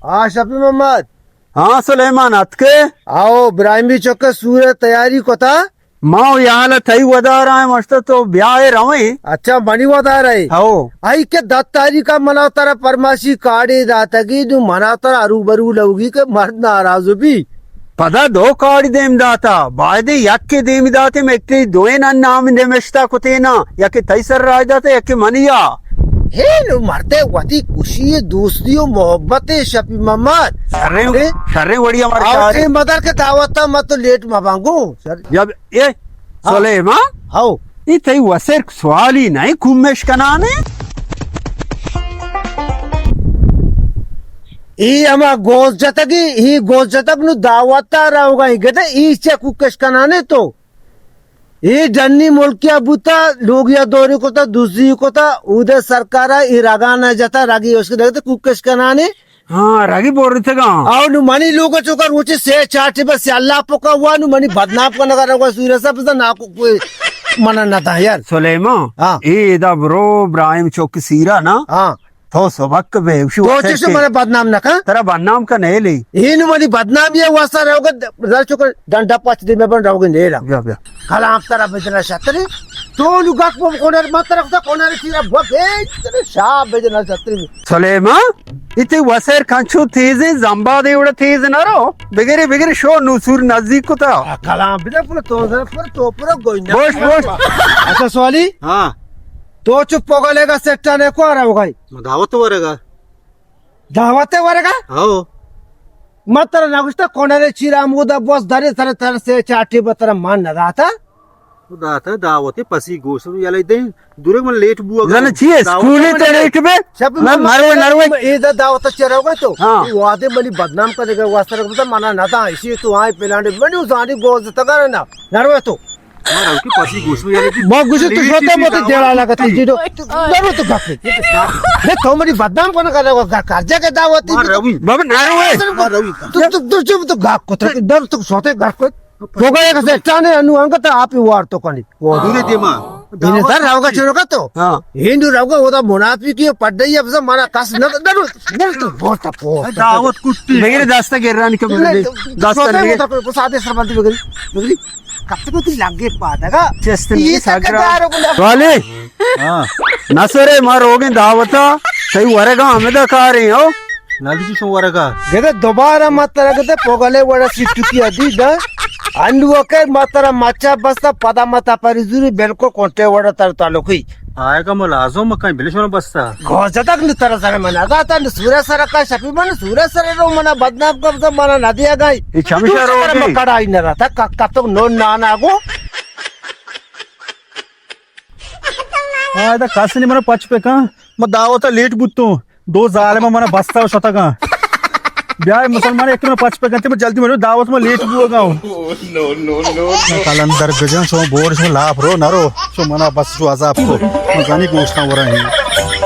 ہاں، شفیع محمد۔ ہاں، سلیمان اتکے؟ آؤ، ابراہیمی چک سور تیاری کتا؟ ما و یال تئی ودار آئیں، مشت تو بیا اے رویں۔ اچھا، منی ودار اے؟ ہو۔ آئی کہ دہ تاریخ ءَ منا ترا پرماشی کارڈے داتگی، نو منا ترا ہرو برو لوگی کہ مرد ناراض بی۔ پدا دو کارڈ دیم داتا، بایدیں یکے دیم داتیں، مکتی دوئیں نام نمشتہ کتینا، یکے تئی سر راج داتا، یکے منیا۔ ہے نو مردے وتی خوشی، دوستی و محبت شفیع محمد۔ شریں، اے؟ شریں وڑی ہمارے آؤ، شاعر۔ مدر کے دعوت مت لیٹ مبانگو۔ سر۔ یا اے ہاں۔ سلیمان؟ ہاؤ۔ اے تئی وسر سوالی نہ، کومش کنانے؟ اے ہما گوز جتگی، اے گوز جتگ نو دعوت ءَ روگا، اے گدے اے چہ کوکش کنانے تو؟ اے جنی ملکیا بوتا، لوگیا دوری کتا، دزی کتا، اودے سرکارا اے رگانا جتا، رگی اس کے دگتے کوکش کنانے۔ ہاں، رگی بورتگاں۔ آؤ نو منی لوگ چوکا روچے سے چاٹی بس اللہ پکا ہوا نو منی بدنام کنگا روا سورے سا بزا ناکو کوئی منا نہ دا یار۔ سلیمان، ہاں۔ اے ادا برو ابراہیم چوک سیرا نا۔ ہاں۔ تو سبق بے وشو تو چشو منا بدنام نہ کن۔ ترا بدنام کا نہیں لی۔ اے نو منی بدنام یہ واسطہ رہوگا در چوکا ڈنڈا پچ دے میں بن رہوگا نہیں لا۔ بیا، بیا۔ کلام ترا بجنا شتری۔ تو لوگا کو کونر مت رکھتا کونر تیرا بہت بے شاہ بجنا شتری۔ سلیمان، اے تئی وسر کنچو تیزیں، زمبادے وڑا تیز نہ رو۔ بگرے، بگرے، شو نو سور نزدیک کتا۔ آ، کلام بدے پر تو زر پر تو پر گوینہ۔ Bush, Bush. اچھا سوالی؟ ہاں۔ تو چپ ہو گلے گا سٹا نے کو رہا ہوگا؟ دعوت ورگا۔ دعوت ورگا؟ ہاؤ۔ مت تر نگوشتا کونرے چیرا مودا بوس درے سر تر سے چاٹی بتر مان نہ داتا۔ داتا دعوت پسی گوشت یلے دیں۔ دورگ من لیٹ بو۔ زن چی ہے؟ دعوت اسکولی من تو لیٹ۔ لیٹ بے؟ شپ من من مروے نروے۔ اے دا دعوت چرا ہوگا تو؟ ہاں۔ اے وعدے منی بدنام کرنے کا واسطہ رکھتا منا نہ تھا، اسی تو آئے پلانڈے منی زانی گوز تگا نہ نروے تو۔ مارا کی پسی گوشت یلے دیں۔ ما گوشت تو لیٹ شوتے بھی مت دعوت دیڑا لگا تی۔ جی نروے تو گپ۔ نے تو منی بدنام کرنے کا گھر کر جا کے دعوت۔ مار روی۔ بابا نروے۔ مار روی۔ تو تو تو تو گپ کو تو ڈر تو سوتے گپ کو۔ تو گئے کہ سٹانے انو انگت آپ وار تو کنی۔ دورے دیما۔ اے در روگا چروگا تو؟ ہاں۔ ہندو روگا ہودا منافقی پڑھائی اب منا کس نہ نہ نہ تو بہت بہت۔ دعوت کٹی۔ بگیر دستا گرانی کے بگیر۔ دستا بگیر۔ سادے سر بندی بگیر۔ بگیر۔ کب تک تی لگے پادگا؟ چست یہ تک ساگرا۔ دارو کو۔ والے۔ ہاں۔ نہ سرے ما روگیں دعوتا، تئی ورگا ہمدا کاریں ہو۔ نہ دیتی شو ورگا۔ گدے دوبارہ مت ترا گدے پوگلے وڑا سیٹکی ادی دا۔ انڈو کے مت ترا مچا بستا پدا مت پری زوری بالکل کونٹے وڑا تر تعلقی۔ آئے کا ملازم مکان بلے شو بستا۔ گوزتک نہ ترا سر من ادا تا نہ سورا سر کا شپی من سورا سر رو منا بدنام کر منا نہ دیا گئی۔ یہ چمشا تو رو سر گئی۔ مکڑائی نہ رہتا ک-، کتو نو نانا گو۔ ہاں، دا کس نہیں منا پچ پہ کن۔ میں دعوت لیٹ بوتوں۔ دو ظالم منا بستا شتگاں۔ بیا مسلمان ایک منا پچ پہ کنتے، میں جلدی مرو دعوت میں لیٹ بوگا ہوں۔ میں کلندر بجن شو بور شو لاپ رو نہ رو۔ شو منا بس شو عذاب کو۔ میں زانی گوشتاں ورا ہیں۔